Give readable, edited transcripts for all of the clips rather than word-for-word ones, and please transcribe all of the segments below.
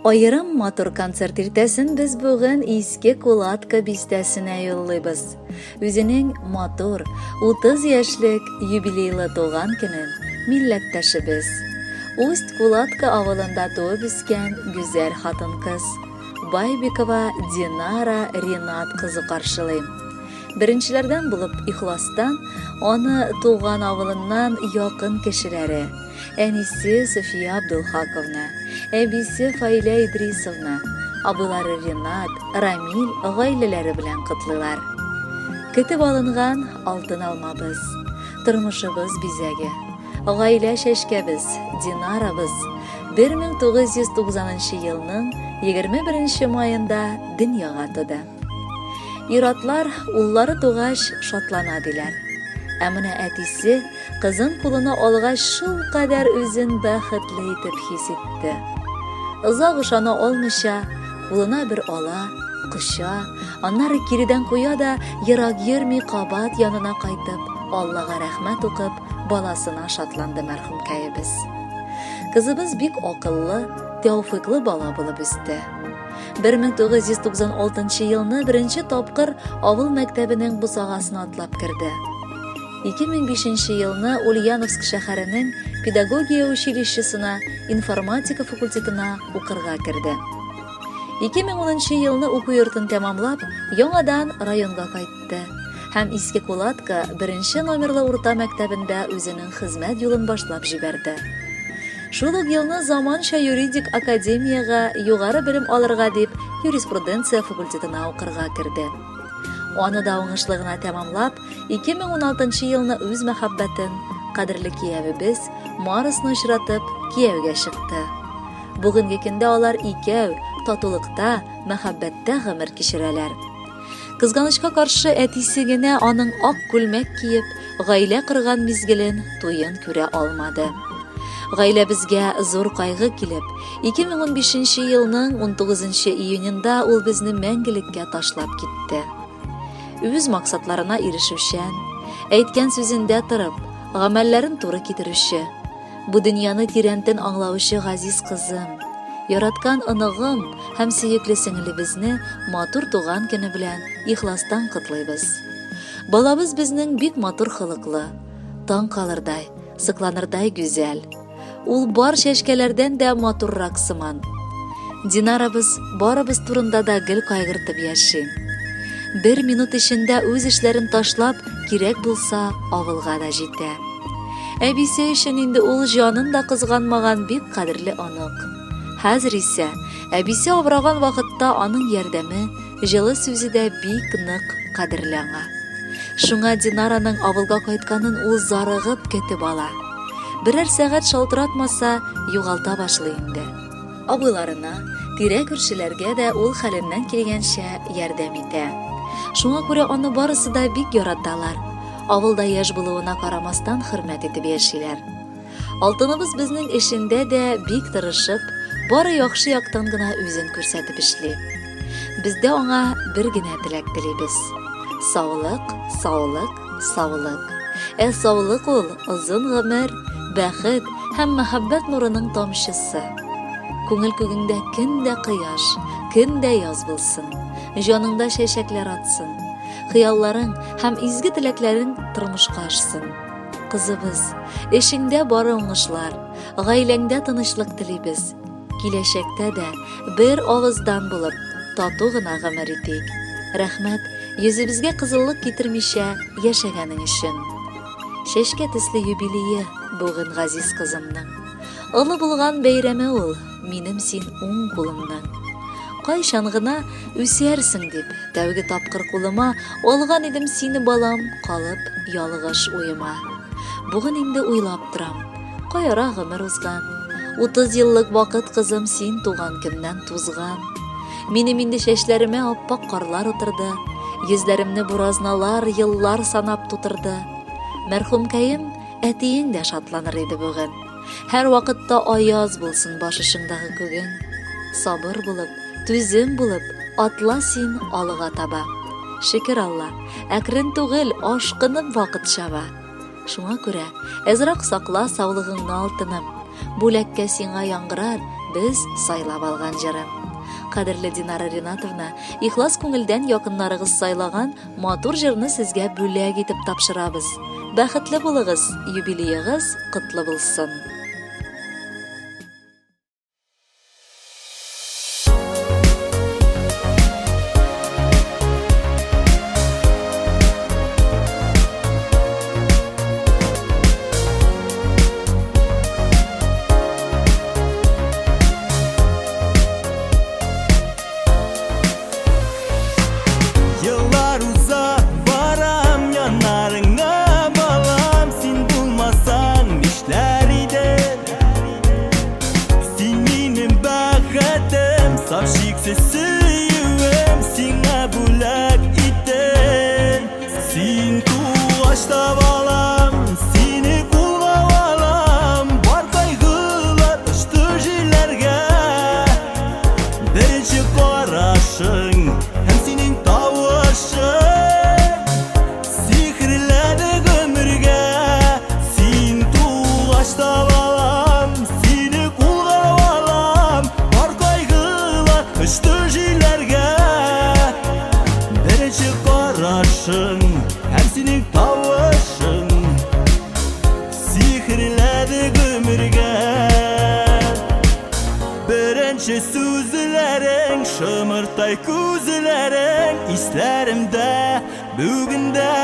Аерым матур концерт иртәсен без бүген Иске Кулатка бистәсенә юллыйбыз. Үзенең матур 30 яшьлек юбилейлы туган көнен милләттәшебез, Усть-Кулатка авылында туып үскән гүзәл хатын-кыз Байбикова Динара Ринат кызы каршылый. Беренчеләрдән булып ихластан аны туган авылыннан якын кешеләре, әнисе София Абдулхаковна, әбисе Фаилә Идрисовна, абыйлары Ринат, Рамил гаиләләре белән котлыйлар. Көтеп алынган алтын алмабыз, тормышыбыз бизәге, гаилә чәчкәбез, Динарабыз 1990 елның 21 маенда дөньяга туды. Ир-атлар уллары тугач шатлана диләр. Ә менә әтисе кызын кулына алгач шулкадәр үзен бәхетле итеп хис итте. Озак ышана алмыйча, кулына бер ала, коча, аннары киредән куя да ерак йөрми кабат янына кайтып, Аллага рәхмәт укып, баласына шатланды мәрхүмкәебез. Кызыбыз бик акыллы, тәүфыйклы бала булып үсте. 1996 елны беренче тапкыр авыл мәктәбенең бусагасына атлап керде. 2005 елны Ульяновск шәһәренең педагогия училищесына информатика факультетына укырга керде. 2010 елны уку йортын тәмамлап, яңадан районга кайтты һәм Иске Кулатка беренче номерлы урта мәктәбендә үзенең хезмәт юлын башлап җибәрде. Шул ук елны заманча юридик академиягә югары белем алырга дип юриспруденция факультетына укырга керде. Аны да уңышлы гына тәмамлап, 2016 елны үз мәхәббәтен, кадерле киявебез Марусны очратып, кияүгә чыкты. Бүгенге көндә алар икәү татулыкта, мәхәббәттә гомер кичерәләр. Кызганычка каршы, әтисе генә аның ак күлмәк киеп, гаилә корган мизгелен, туен күрә алмады. Гаиләбезгә зур кайгы килеп, 2015 елның 19 июнендә ул безне мәңгелеккә ташлап китте. Үз максатларына ирешүчән, әйткән сүзендә торып, гамәлләрен туры китерүче, Бу дөньяны тирәнтен аңлаучы газиз кызым, яраткан оныгым һәм сөекле сеңелебезне матур туган көне белән ихластан котлыйбыз. Балабыз безнең бик матур холыклы, таң калырдай, сокланырдай гүзәл. Ул бар чәчкәләрдән дә матуррак сыман. Динарабыз барыбыз турында да гел кайгыртып яши. Бер минут эчендә үз эшләрен ташлап, кирәк булса, авылга да җитә. Әбисе өчен инде ул җанын да кызганмаган бик кадерле онык. Хәзер исә әбисе авыраган вакытта аның ярдәме, җылы сүзе дә бик нык кадерле аңа. Шуңа Динараның авылга кайтканын ул зарыгып көтеп ала. Берәр сәгать шалтыратмаса, югалта башлый инде. Абыйларына, тирә-күршеләргә дә ул хәленнән килгәнчә ярдәм итә. Шуңа күрә аны барысы да бик яраталар. Авылда яшь булуына карамастан хөрмәт итеп яшиләр. Алтыныбыз безнең эшендә дә бик тырышып, бары яхшы яктан гына үзен күрсәтеп эшли. Без дә аңа бер генә теләк телибез. Саулык, саулык, Саулык. Ә саулык ул озын гомер, бәхет һәм мәхәббәт нурының тамчысы. Күңел күгеңдә көн дә кояш, көн дә яз булсын. Җаныңда чәчәкләр атсын. Хыялларың һәм изге теләкләрең тормышка ашсын. Кызыбыз, эшеңдә бары уңышлар, гаиләңдә тынычлык телибез. Киләчәктә дә бер авыздан булып, тату гына гомер итик. Рәхмәт, йөзебезгә кызыллык китермичә яшәгәнең өчен. Чәчкә төсле юбилее бүген газиз кызымның. Олы булган бәйрәме ул, минем син уң кулымның. Кайчан гына үсәрсең дип, тәүге тапкыр кулыма алган идем сине, балам, калып ялгыш уема. Бүген инде уйлап торам, Кай ара гомер узган. 30 еллык вакыт, кызым, син туган көннән тузган. Минем инде чәчләремә аппак карлар утырды. Йөзләремне буразналар еллар санап тутырды. Мәрхүмкәем, әтиең дә шатланыр иде бүген. Һәр вакытта аяз булсын баш очыңдагы күгең. Сабыр булып, түзем булып, атла син алга таба. Шөкер Алла, әкрен түгел, ашкынып вакыт чаба. Шуңа күрә әзрәк сакла саулыгыңны, алтыным. Бүләккә сиңа яңгырар без сайлап алган җыры. Кадерле Динара Ринатовна, ихлас күңелдән якыннарыгыз сайлаган матур җырны сезгә бүләк итеп тапшырабыз. Бәхетле булыгыз, юбилеегыз котлы булсын! Еллар уза, барам яннарыңа, балам, син булмасаң, нишләр идем? Син минем бәхетем, саф шиксез сөюем, сиңа бүләк иттем. Син тугач та балам, сине кулга алам, бар кайгылар очты җилләргә. Беренче карашың һәм синең тавышың сихерләде гомергә. Син тугач та балам, сине кулга алам, бар кайгылар очты җилләргә. Беренче карашың һәм синең тавышың сихерләде гомергә. Беренче сүзләрең, шымыртай күзләрең исләремдә бүген дә.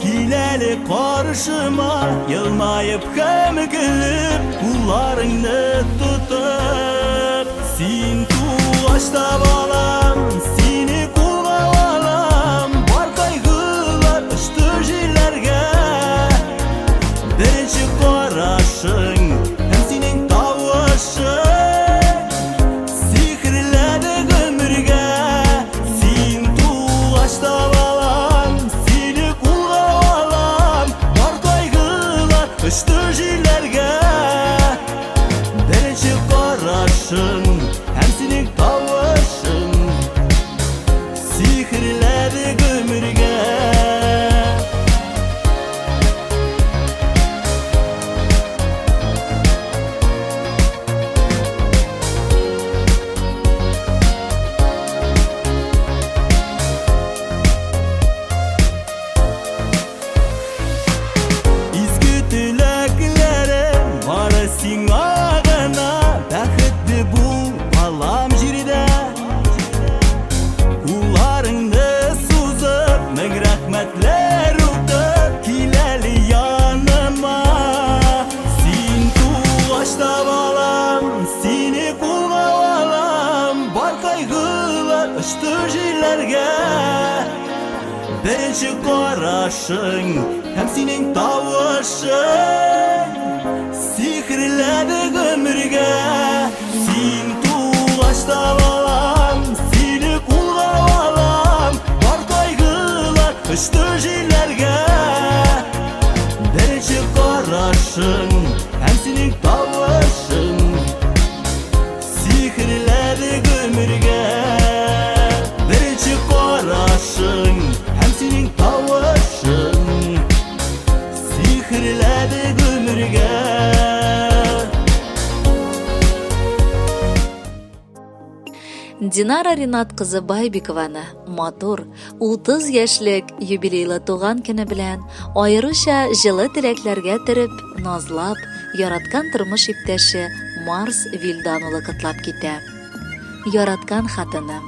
Кил әле каршыма, елмаеп һәм көлеп, кулларыңны тотып. Син тугач та балам, сине кулга алам, бар кайгылар очты җилләргә. Беренче карашың һәм синең тавышың сихерләде гомергә. Син тугач та балам, сине кулга алам, бар кайгылар очты җилләргә. Беренче карашың һәм синең тавышың сихерләде гомергә. Изге теләкләрем бары сиңа гына, бәхетле бул, балам, җирдә. Кулларыңны сузып, мең рәхмәтләр укып, кил әле яныма. Син тугач та балам, сине кулга алам, бар кайгылар очты җилләргә. Беренче карашың һәм синең тавышың сихерләде гомергә. Син тугач та балам, сине кулга алам, бар кайгылар очты җилләргә. Беренче карашың һәм синең тавышың сихерләде гомергә. Беренче карашың һәм синең тавышың сихерләде гомергә. Динара Ринат кызы Байбикованы матур 30 яшьлек юбилейлы туган көне белән аеруча җылы теләкләргә төреп, назлап, яраткан тормыш иптәше Марс Вилдан улы котлап китә. Яраткан хатыным,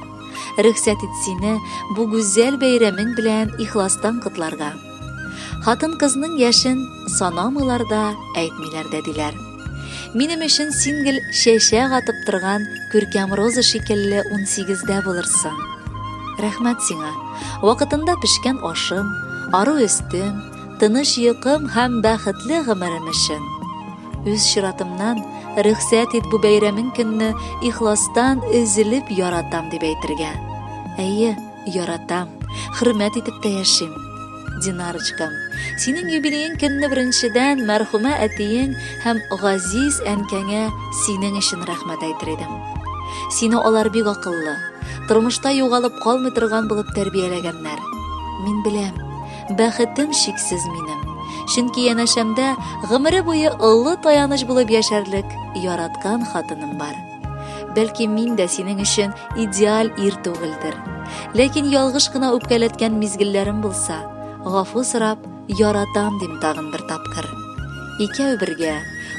рөхсәт ит сине бу гүзәл бәйрәмең белән ихластан котларга. Хатын-кызның яшен санамыйлар да, әйтмиләр дә диләр. Минем өчен син гел чәчәк атып торган күркәм роза шикелле 18-дә булырсың. Рәхмәт сиңа. Вакытында пешкән ашым, ару өстем, тыныч йокым һәм бәхетле гомерем өчен. Үз чиратымнан, рөхсәт ит бу бәйрәмең көнне ихластан өзелеп яратам дип әйтергә. Әйе, яратам, хөрмәт итеп тә яшим. Динарочкам, синең юбилеең көнне беренчедән мәрхүмә әтиең һәм газиз әнкәңә синең өчен рәхмәт әйтер идем. Сине алар бик акыллы, тормышта югалып калмый торган булып тәрбияләгәннәр. Мин беләм, бәхетем чиксез минем. Чөнки янәшәмдә гомере буе олы таяныч булып яшәрлек яраткан хатыным бар. Бәлки мин дә синең өчен идеаль ир түгелдер. Ләкин ялгыш кына үпкәләткән мизгелләрем булса, гафу сорап, яратам дим тагын бер тапкыр. Икәү бергә,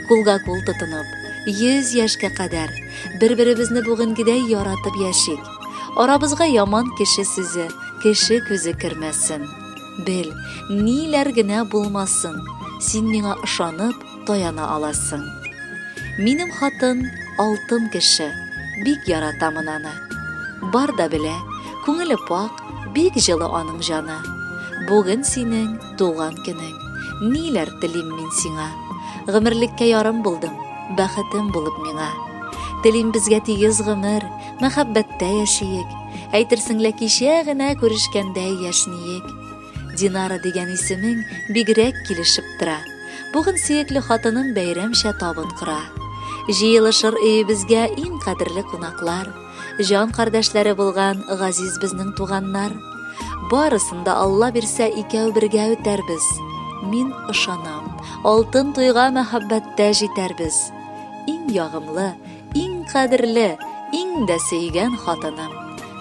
кулга кул тотынып, 100 яшькә кадәр бер-беребезне бүгенгедәй яратып яшик. Арабызга яман кеше сүзе, кеше күзе кермәсен. Бел, ниләр генә булмасын, син миңа ышанып таяна аласың. Минем хатын алтын кеше, бик яратамын аны. Бар да белә, күңеле пакь, бик җылы аның җаны. Бүген синең туган көнең, ниләр телим мин сиңа. Гомерлеккә ярым булдың, бәхетем булып миңа. Телим безгә тигез гомер, мәхәббәттә яшиек. Әйтерсең лә кичә генә күрешкәндәй яшьниек. Динара дигән исемең бигрәк килешеп тора. Бүген сөекле хатыным бәйрәмчә табын кора. Җыелышыр өебезгә иң кадерле кунаклар, җан кардәшләре булган газиз безнең туганнар. Барысын да Алла бирсә икәү бергә үтәрбез. Мин ышанам, алтын туйга мәхәббәттә җитәрбез. Иң ягымлы, Иң кадерле, иң дә сөйгән хатыным.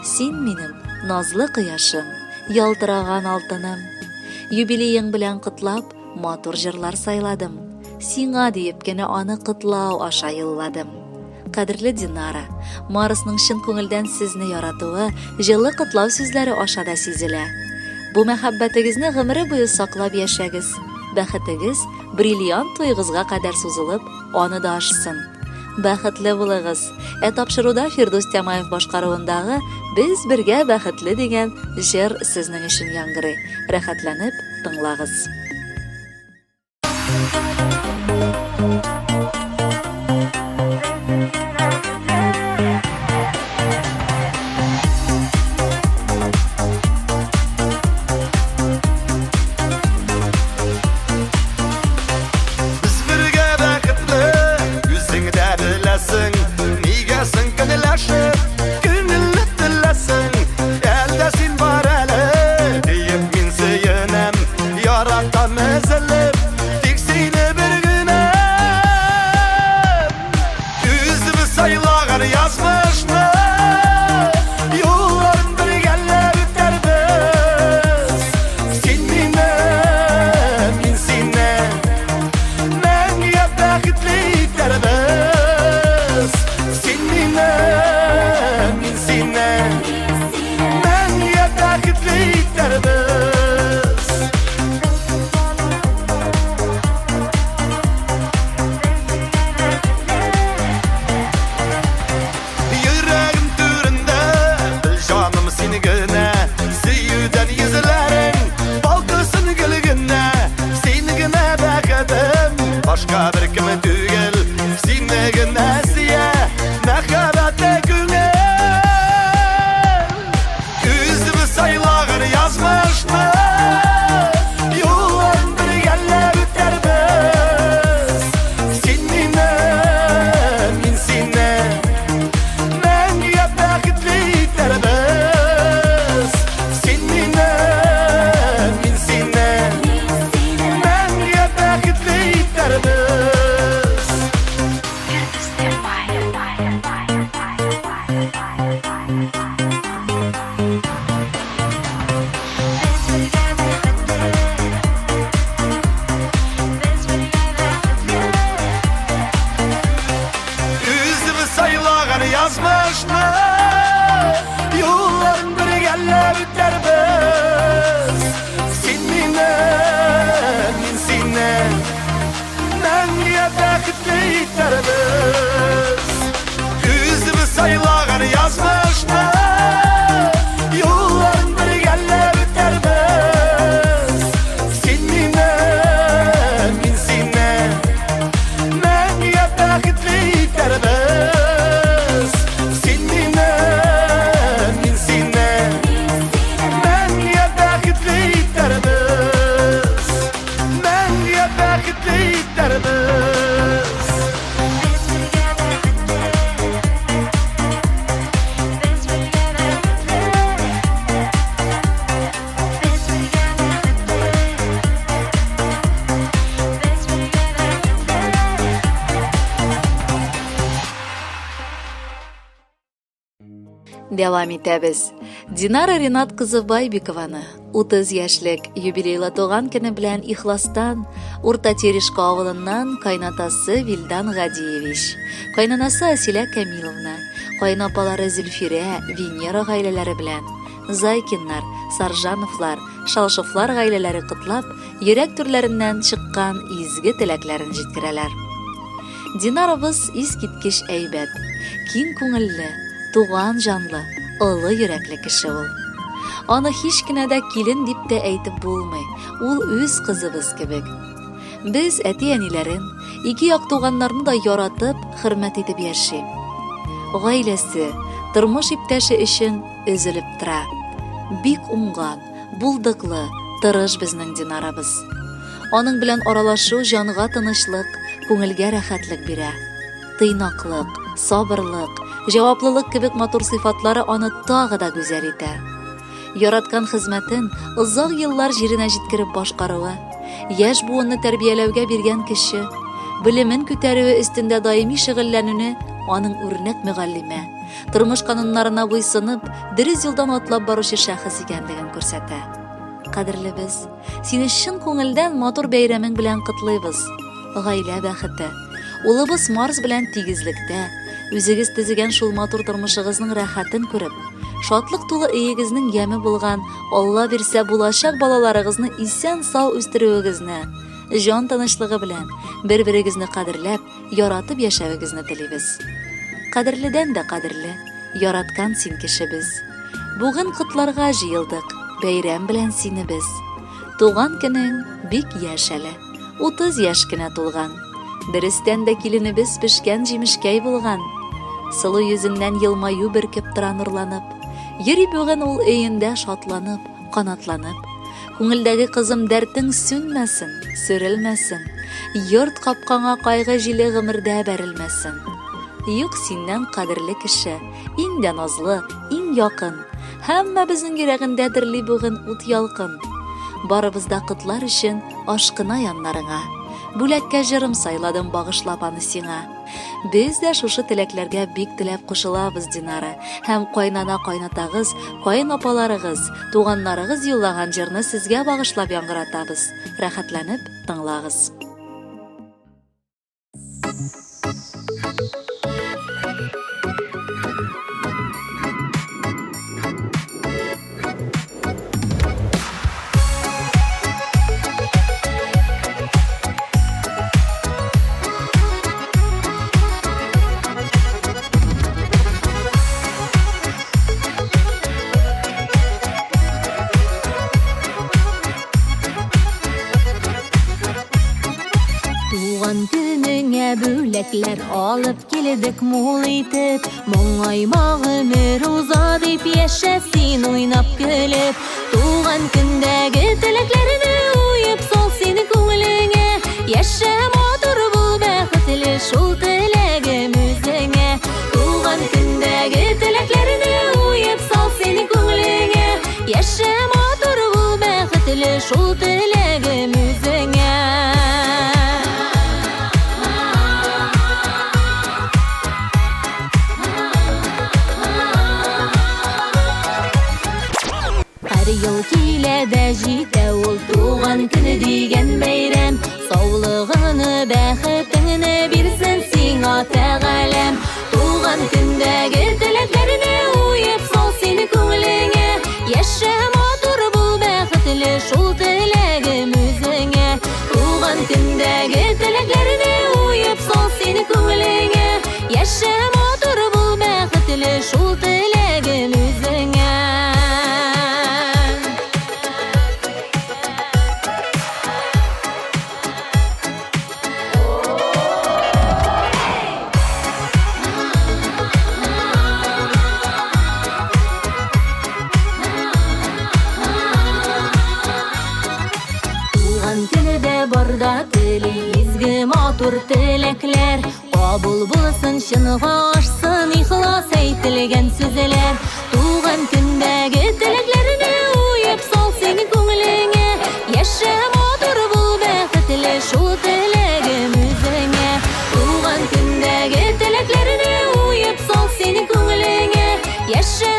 Син минем назлы кояшым, ялтыраган алтыным. Юбилеең белән котлап, матур җырлар сайладым. Сиңа диеп кенә аны котлау аша юлладым. Кадерле Динара, Марсның чын күңелдән сезне яратуы җылы котлау сүзләре аша да сизелә. Бу мәхәббәтегезне гомере буе саклап яшәгез. Бәхетегез бриллиант туегызга кадәр сузылып, аны да ашсын. Бәхетле булыгыз! Ә тапшыруда Фирдүс Тямаев башкаруындагы Без бергә бәхетле дигән җыр сезнең өчен яңгырый. Рәхәтләнеп тыңлагыз. Без бергә бәхетле, үзең дә беләсең. Нигә соң көнләшеп, күңелне теләсең? Әлдә син бар әле, диеп мин сөенәм. Яратам өзелеп, тик сине бер генә. Үзебез сайлаган язмышны Юлларын бергәләп үтәрбез. Син мине, мин сине Мәңгегә бәхетле итәрбез. Син мине, мин сине Мәңгегә бәхетле итәрбез. Йөрәгем түрендә, бел җаным син генә. Сөюдән йөзләрең балкысын гел генә. Син генә бәхетем, башка беркем түгел. Сине генә сөя мәхәббәтле күңел. Үзебез сайлаган язмышны Юлын бергәләп үтәрбез. Син мине, мин сине Мәңгегә бәхетле итәрбез. Син мине, мин сине Мәңгегә бәхетле итәрбез. Үзебез сайлаган язмышны Юлларын бергәләп үтәрбез. Син мине, мин сине Мәңгегә бәхетле итәрбез. Үзебез сайлаган язмышны Юлларын бергәләп үтәрбез. Син мине, мин сине Мәңгегә бәхетле итәрбез. Син мине, мин сине Мәңгегә бәхетле итәрбез. Мәңгегә бәхетле итәрбез. Дәвам итәбез. Динара Ринат кызы Байбикованы 30 яшьлек юбилейлы туган көне белән ихластан Урта Терешка авылыннан кайнатасы Вилдан Гадиевич, кайнанасы Асилә Камиловна, кайнапалары Зөлфирә, Венера гаиләләре белән Зайкиннар, Саржановлар, Шалшовлар гаиләләре котлап, йөрәк түрләреннән чыккан изге теләкләрен җиткерәләр. Динарабыз искиткеч әйбәт, киң күңелле, туган җанлы, олы йөрәкле кеше ул. Аны һич кенә дә килен дип тә әйтеп булмый, ул үз кызыбыз кебек. Без әти-әниләрен, ике як туганнарны да яратып, хөрмәт итеп яши. Гаиләсе, тормыш иптәше өчен өзелеп тора. Бик уңган, булдыклы, тырыш безнең Динарабыз. Аның белән аралашу җанга тынычлык, күңелгә рәхәтлек бирә. Тыйнаклык, сабырлык, җаваплылык кебек матур сыйфатлары аны тагы да гүзәл итә. Яраткан хезмәтен озак еллар җиренә җиткереп башкаруы, яшь буынны тәрбияләүгә биргән көче, белемен күтәрүе өстендә даими шөгыльләнүне аның үрнәк мөгаллимә, тормыш кануннарына буйсынып, дөрес юлдан атлап баручы шәхес икәнлеген күрсәтә. Кадерлебез, Сине чын күңелдән матур бәйрәмең белән котлыйбыз. Гаилә бәхете. Улыбыз Марс белән тигезлектә, үзегез төзегән шул матур тормышыгызның рәхәтен күреп, шатлык тулы өегезнең яме булган, Алла бирсә булачак балаларыгызны исән-сау үстерүегезне, җан тынычлыгы белән, бер-берегезне кадерләп, яратып яшәвегезне телибез. Кадерледән дә кадерле, яраткан син кешебез. Бүген котларга җыелдык, бәйрәм белән сине без. Туган көнең бик яшь әле, 30 яшь кенә тулган. Дөрестән дә киленебез пешкән җимешкәй булган. Сылу йөзеннән елмаю бөркеп тора нурланып. Йөри бүген ул өендә шатланып, канатланып. Күңелдәге кызым дәртең сүнмәсен, сүрелмәсен. Йорт капкаңа кайгы җиле гомердә бәрелмәсен. Юк синнән кадерле кеше, иң дә назлы, иң якын. Һәммәбезнең йөрәгендә дөрли бүген ут ялкын. Барыбыз да котлар өчен ашкына яннарыңа. Бүләккә җырым сайладым багышлап аны сиңа. Без дә шушы теләкләргә бик теләп кушылабыз, Динара, һәм кайнана-кайнатагыз, каенапаларыгыз, туганнарыгыз юллаган җырны сезгә багышлап яңгыратабыз. Рәхәтләнеп тыңлагыз. Туган көнеңә бүләкләр алып килдек мул итеп. Моңайма гомер уза дип яшә син уйнап көлеп. Туган көндәге теләкләрне уеп сал син күңелеңә. Яшә матур бул бәхетле шул теләгем үзеңә. Туган көндәге теләкләрне уеп сал син күңелеңә. Яшә матур бул бәхетле шул теләгем үзеңә. Һәр ел килә дә җитә ул туган көне дигән бәйрәм. Саулыгыңны, бәхетеңне бирсен сиңа Тәгаләм. Туган көндәге теләкләрне уеп сал син күңелеңә. Яшә матур бул бәхетле шул теләгем үзеңә. Туган көндәге теләкләрне уеп сал син күңелеңә. Яшә матур бул бәхетле шул теләгем үзеңә. Туган көне дә барда тели изге матур теләкләр. Кабул булсын, чынга ашсын ихлас әйтелгән сүзләр. Туган көндәге теләкләрне уеп сал син күңелеңә. Яшә матур бул бәхетле шул теләгем үзеңә. Туган көндәге теләкләрне уеп сал син күңелеңә. Яшә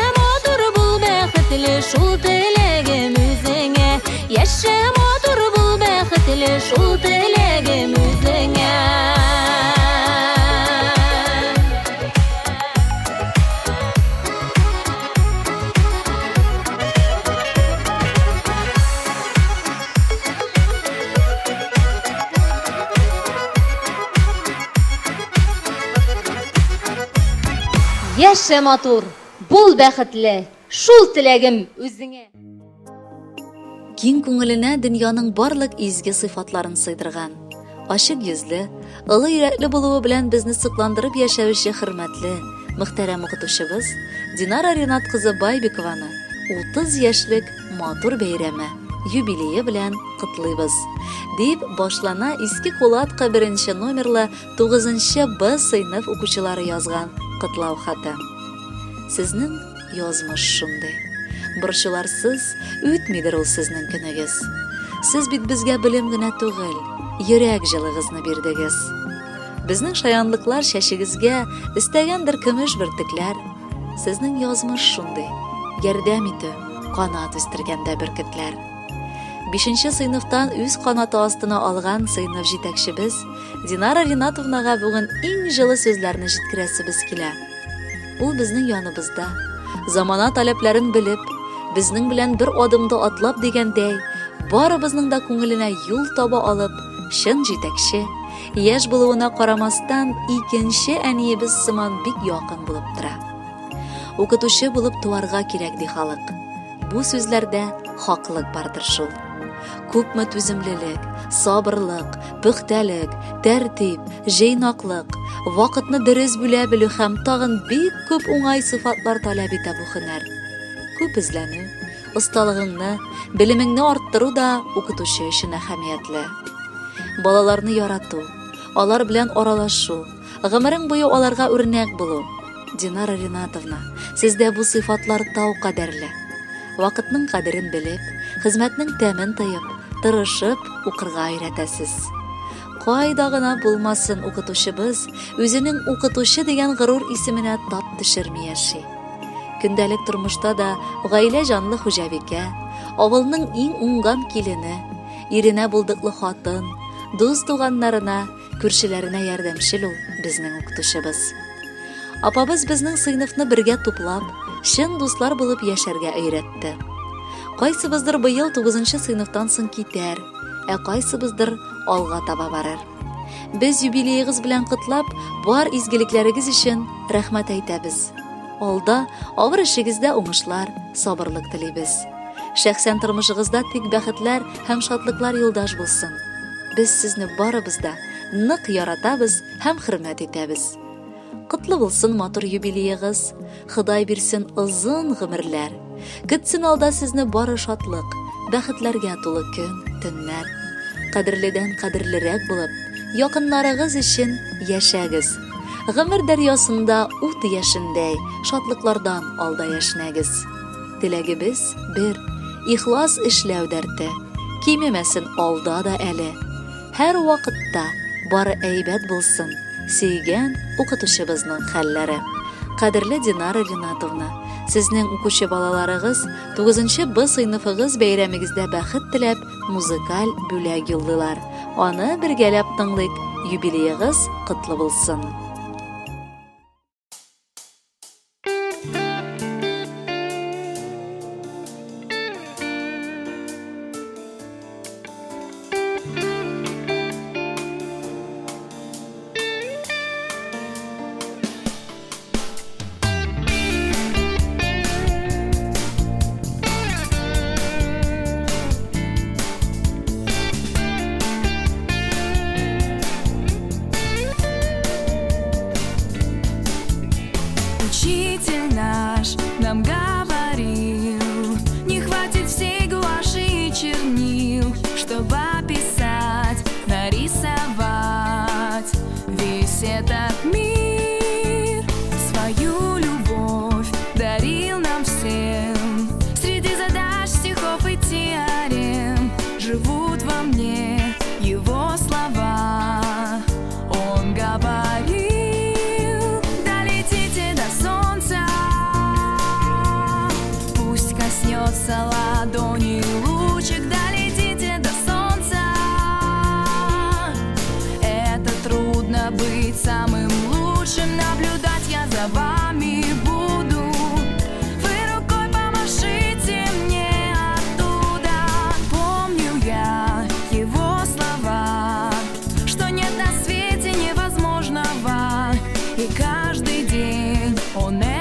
Яшә матур, бул бәхетле, шул теләгем үзеңә. Киң күңеленә дөньяның барлык изге сыйфатларын сыйдырган, ачык йөзле, олы йөрәкле булуы белән безне сокландырып яшәүче хөрмәтле, мөхтәрәм укытучыбыз Динара Ринат кызы Байбикованы 30 яшьлек матур бәйрәме, юбилее белән котлыйбыз. Дип башлана Иске Кулатка беренче номерлы 9 Б сыйныф укучылары язган котлау хаты. Сезнең язмыш шундый. Борчуларсыз үтмидер ул сезнең көнегез. Сез бит безгә белем генә түгел, йөрәк җылыгызны бирдегез. Безнең шаянлыклар чәчегезгә өстәгәндер көмеш бөртекләр. Сезнең язмыш шундый, ярдәм итү, канат үстергәндә бөркетләр. Бишенче сыйныфтан үз канаты астына алган сыйныф җитәкчебез Динара Ринатовнага бүген иң җылы сүзләрне җиткерәсебез килә. Ул безнең яныбызда, замана таләпләрен белеп, безнең белән бер адымда атлап дигәндәй, барыбызның да күңеленә юл таба алып, чын җитәкче, яшь булуына карамастан, икенче әниебез сыман бик якын булып тора. Укытучы булып туарга кирәк, ди халык. Бу сүзләрдә хаклык бардыр шул. Күпме түземлелек, сабырлык, пөхтәлек, тәртип, җыйнаклык, вакытны дөрес бүлә белү һәм тагын бик күп уңай сыйфатлар таләп итә бу һөнәр. Күп эзләнү, осталыгыңны, белемеңне арттыру да укытучы өчен әһәмиятле. Балаларны ярату, алар белән аралашу, Гомерең буе аларга үрнәк булу. Динара Ринатовна, сездә бу сыйфатлар тау кадәрле. Вакытның кадерен белеп, хезмәтнең тәмен тоеп, тырышып укырга өйрәтәсез. Кайда гына булмасын укытучыбыз үзенең укытучы дигән горур исеменә тап төшерми яши. Көндәлек тормышта да гаилә җанлы хуҗабикә, авылның иң уңган килене, иренә булдыклы хатын, дус-туганнарына Күршеләренә ярдәмчел ул безнең укытучыбыз. Апабыз безнең сыйныфны бергә туплап, чын дуслар булып яшәргә өйрәтте. Кайсыбыздыр быел 9 сыйныфтан соң китәр, ә кайсыбыздыр алга таба барыр. Без юбилеегыз белән котлап, бар изгелекләрегез өчен рәхмәт әйтәбез. Алда авыр эшегездә уңышлар, сабырлык телибез. Шәхсән тормышыгызда тик бәхетләр һәм шатлыклар юлдаш булсын. Без сезне барыбыз да нык яратабыз һәм хөрмәт итәбез. Котлы булсын матур юбилеегыз, Ходай бирсен озын гомерләр. Көтсен алда сезне бары шатлык, бәхетләргә тулы көн, төннәр. Кадерледән кадерлерәк булып, якыннарыгыз өчен яшәгез. Гомер дәрьясында ут яшендәй, шатлыклардан алда яшьнәгез. Теләгебез бер, ихлас эшләү дәрте Кимемәсен алда да әле. Һәр вакытта бары әйбәт булсын сөйгән укытучыбызның хәлләре. Кадерле Динара Ринатовна, сезнең укучы балаларыгыз 9 Б сыйныфыгыз бәйрәмегездә бәхет теләп музыкаль бүләк юллыйлар. Аны бергәләп тыңлыйк, юбилеегыз котлы булсын! Учитель наш нам говорил, не хватит всей гуаши и чернил, чтобы описать, нарисовать весь этот мир. Свою любовь дарил нам всем. Среди задач, стихов и теорем живут во мне его слова. Он говорил, долетите до солнца, пусть коснется ладони лучик, долетите до солнца. Это трудно быть самым лучшим, наблюдать я за вами буду. Вы рукой помашите мне оттуда. Помню я его слова, что нет на свете невозможного, и каждый день он это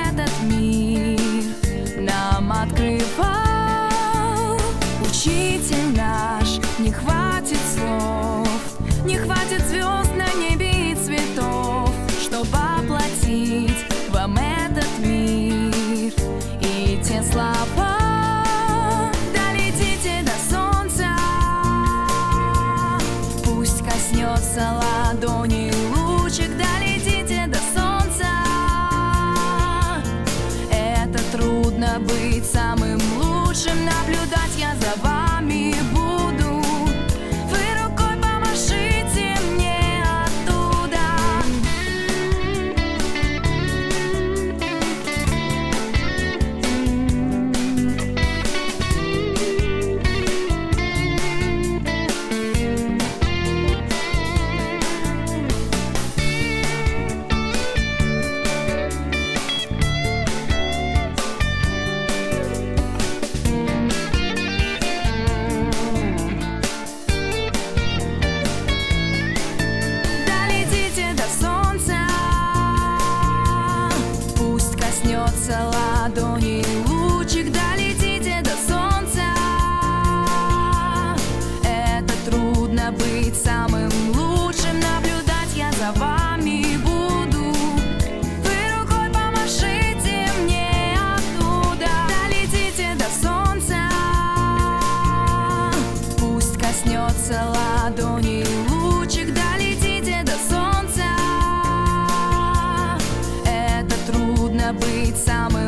вами буду. Вы рукой помашите мне оттуда. Долетите до солнца, пусть коснется ладони лучик. Долетите до солнца. Это трудно быть самым